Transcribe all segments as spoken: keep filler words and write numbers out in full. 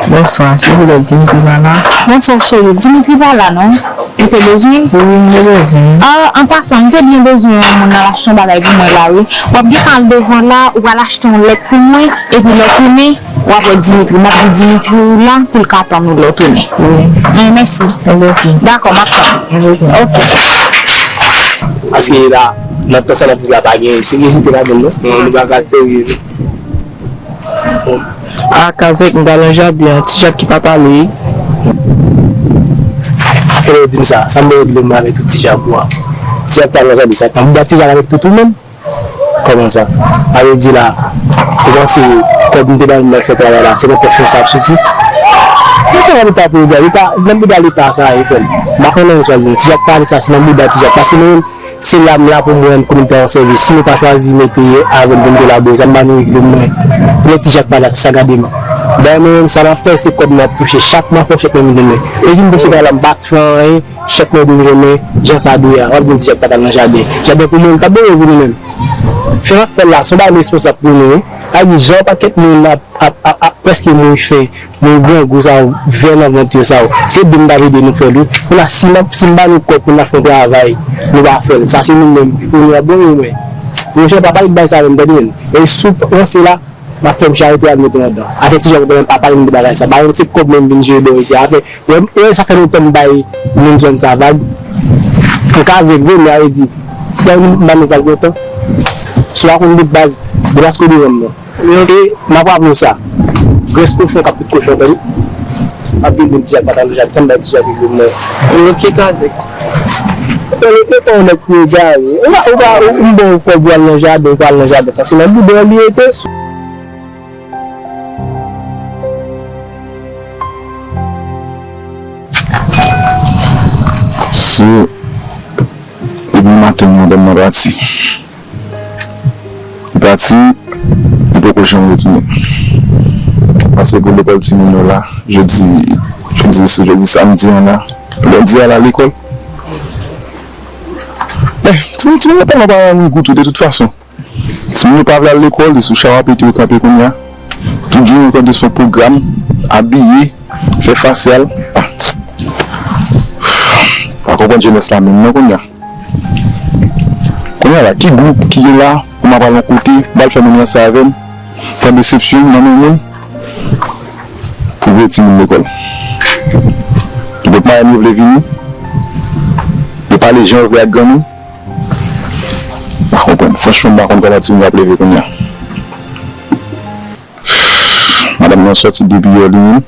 Bonswa, silvouplè, Dimitri pa la? Bonswa, cheri. Dimitri pa la, non. Ou te bezwen? Wi, m te bezwen. Ah, an pasan, m te byen bezwen yon moun al achte yon bagay pou mwen la, wi. W ap gen tan al devan la, ou al achte yon lèt pou mwen, epi lè w tounen, w ap wè Dimitri. M ap di Dimitri ou la, pou l ka tann ou lè w tounen. Wi. Mèsi. Dakò, m ap tann. Ok. Paske la, nan tan sa n ap viv la, pa gen seryozite ladan l, non. Non, nou pa ka serye. A, Kazèk, m t al nan jaden an, Ti Jak ki pa t ale. Kote w di m sa? Sa m te regle m avèk tout Ti Jak ou a? Ti Jak t al nan jaden sa? Nan bouda Ti Jak avèk tout ou menm? Kòman sa? Sa vle di la, ou panse kòb m te ba nou nan fè travay la, se nan pòch mwen sa ap soti? Mwen te nan leta pou leta, leta, nan leta leta sa a, frè m. M pa konn anyen swa di Ti Jak pa ale sa, se nan bouda Ti Jak. Paske nou menm, se la m la pou m rann kominote a yon sèvis. Si nou pa chwazi mete avè m pou n kolabore, sa m pa nou regle mwen. Lè Ti Jak pa la, se sa gade m. Dayè mwen menm, sa m ap fè, se kòb m ap touche. Chak mwa, fò chèk mwen vin jwenn mwen. E si m touche pa la, m pa t fè anyen, chèk mwen vin jwenn mwen, jan sa dwe a. W ap di m Ti Jak pa t al nan jaden. Jaden pou mwen, li t ap byen pou li menm. Fè m ap fè l la, se yon bagay m responsab pou nou, wi. Sa vle di, jan yon pakèt moun ap, ap, ap, ap prèske mouri fen, moun grangou sa yo, vè nan vant yo sa yo. Se de m t ap ede nou fè l, wi. Kounye a, si m ap, si m ba nou kòb pou n al fè yon travay, nou pa fè l. Sa se nou menm. Pou nou ap bon, wi, men. Monchè, papa li bay sa menm, tande menm. E si w ranse la, m ap fè m charite al mete anndan. Afè Ti Jak, papa li mete bagay sa. Ba yo se kòb menm vin jere bò isi. Afè, wè, wè, sa fè lontan m bay moun zòn sa vag. An Kazèk vre, men a vle di, lè m ba nou vag lontan. Si w pa konn bout baz, depaske w devan m nan. E m ap raple w sa. Grès kochon k ap kout kochon, tande. M ap vin di m Ti Jak pa t al nan jaden, sa m bay Ti Jak regle m nan. Ok, Kazèk. Ou pa, ou pa, ou pa, ou m ba w kòb ou al nan jaden, ou pa al nan jaden. Sa se nan bouda w li rete. Se depi maten madanm nan pati. Li pati, li poko janm retounen. Paske pou lekòl timoun yo la, jodi, jodi, jodi samdi an la, lendi a la lekòl. Men, timoun, timoun yo tèlman pa nan gout ou de tout fason. Timoun yo pa vle al lekòl, li sou chawa pete yo kanpe kounye a. Tout jounen yo tande se yon pwogram, abiye, fè fasyal. Ah. Pa konprann jenès la menm non kounye a. Kounye a la, ki gwoup ki gen la pou m ap al yon kote, m al fè moun ranse avè m, pran desepsyon nan men moun, pou voye timoun lekòl. Tout madanm yo vle vini, yo pale jan yo vle ak granmoun. M pa konprann. Franchman, m pa konn kòman timoun yo ap leve kounye a. Madanm nan sòti depi yè li menm.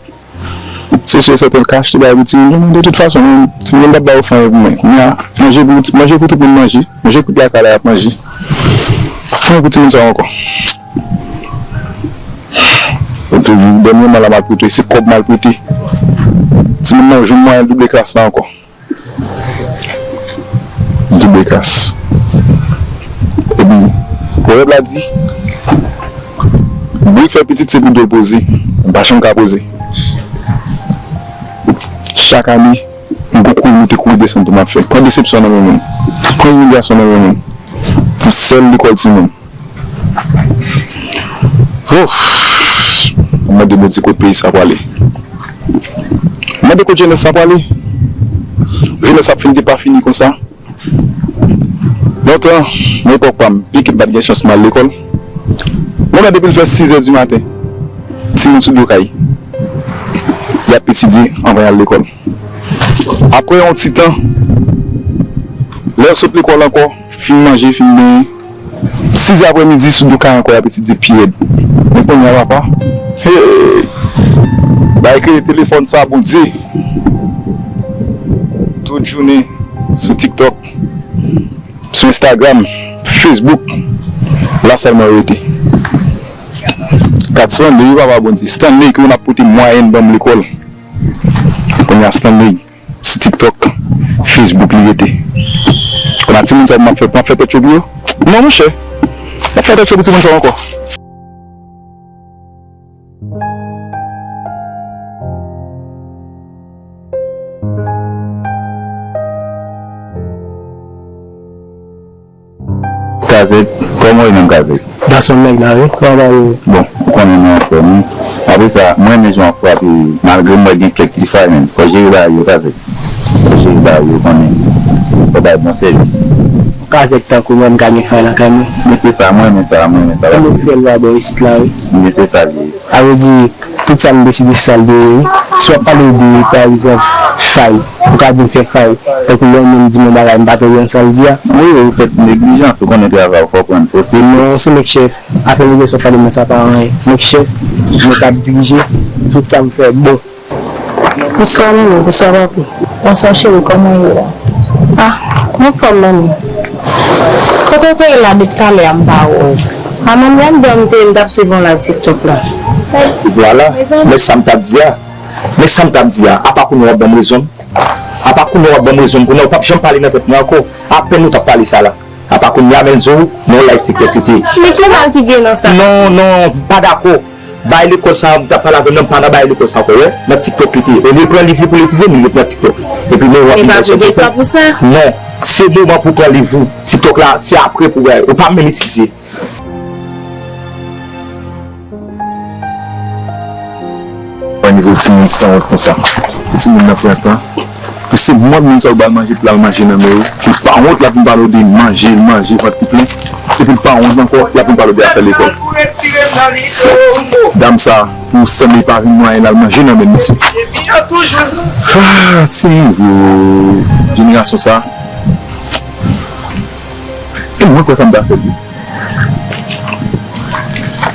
Se si e sèten l ka achte bagay pou timoun yo, men de tout fason, timoun yo m t ap ba yo fè anyen pou mwen. Kounye a, manje pou, manje pou tout moun manje. Manje kout lakay la y ap manje. Pa fè anyen pou timoun sa yo ankò. Yo toujou, dènyèman la m ap prete, se kòb m al prete. Timoun nan jwenn mwayen double klas la ankò. Double klas. Epi, pwovèb la di, bri k fè pitit se pou do l poze. M pa janm ka poze. Chak ane, m gon kouri moute, kouri desann pou m ap fè. Pran desepsyon nan men moun. Pran imilyasyon nan men moun. Pou sèl lekòl timoun. Ouf! Mwen mande Bondye kot peyi sa pwale. Mwen mande kot jenès sa pwale. Jenès ap fin depafini konsa. Lontan, nan epòk pa m, pitit pa t gen chans m al lekòl. Mwen mande depi l fè sizè di maten, timoun sou do kay. Y ap etidye anvan y al lekòl. Apre yon ti tan, lè yo sot lekòl ankò, fin manje, fin benyen, sizè aprèmidi, sou do kay ankò, y ap etidye pi rèd. Men kounye a, papa, hey! Bagay kreye telefòn sa, Bondye! Tout jounen sou TikTok, sou Instagram, Facebook, la sèlman yo rete. Kat Stanley, wi, papa Bondye. Stanley, ki moun ap pote mwayèn ban m lekòl. Kounye a, Stanley, sou TikTok, Facebook, li rete. Kounye a, timoun sa yo, m ap fè, m ap fè tèt cho pou yo? Non, monchè. M ap fè tèt cho pou timoun sa yo ankò. Kazèk, kòman w ye menm Kazèk? Gason nèg la, wi. Kòman w ye? Bon, ou konnen nou anfòm, wi. Wi, sa, mwen renmen jan w ap frape wi. Malgre m wè gen kèk ti fay, men fò w jere bagay yo, kazèk. Fò w jere bagay yo, konnen. Fò w bay bon sèvis. Kazèk tankou mwen, m ka gen fay lakay mwen. Men se sa, mwen renmen sa, mwen renmen sa. Mwen fè lwa bò isit la, wi. Men se sa l ye. Sa vle di, tout sa m deside, se sa l vle ye, wi. Si w ap pale de, pa egzanp, fay, ou ka di m fè fay. Tankou lè yon moun di m yon bagay, m pa twò pran sa l di a. Wi, ou fè ti neglijans, ou konnen travay ou fò pran posib. Non, se mèt chèf. Afè negosye w ap pale mwen sa pa anyen. Mèt chèf, mwen k ap dirije, tout sa m fè bon. Bonswa manmi, bonswa papi. Bonswa cheri, kòman w ye la? Ah, m anfòm manmi. Kote w te ye la depi talè a m pa wè w? Ah manmi, anndan m te ye, m t ap swiv yon live TikTok la. Vwala, men sa m t ap di a. Men sa m t ap di a. Apa kounye a w ap ban m rezon? Apa kounye a w ap ban m rezon? Kounye a w p ap janm pale nan tèt mwen ankò. Apèn nou t ap pale sa la. Apa kounye a men l di w, nan yon live TikTok li te ye. Men ki mal ki gen nan sa? Non, non, m pa dakò. Bagay lekòl sa a, m t ap pale avè l nan, m pa nan bagay lekòl sa ankò, wè. Nan TikTok li te ye. Olye l pran liv li pou l etidye, men li ret nan TikTok. Epi men w ap vin pase TikTok. Non, se moman pou w pran liv ou. TikTok la, se apre pou bagay. Ou pa menm itilize. Wè nivo timoun sanwont konsa. Timoun nan pran tan. Pou se mòd moun sa yo ba l manje, pou l al manje nan men yo. Pou l pa wont, l ap vin pale w de manje, l manje, vant li plen. Epi l pa wont ankò, l ap vin pale w de afè lekòl. Dam sa, pou sanble pa vin mwayen l al manje nan men misye. Ah, timoun yo, jenerasyon sa. E mwen kwè sa m ta fè l wi.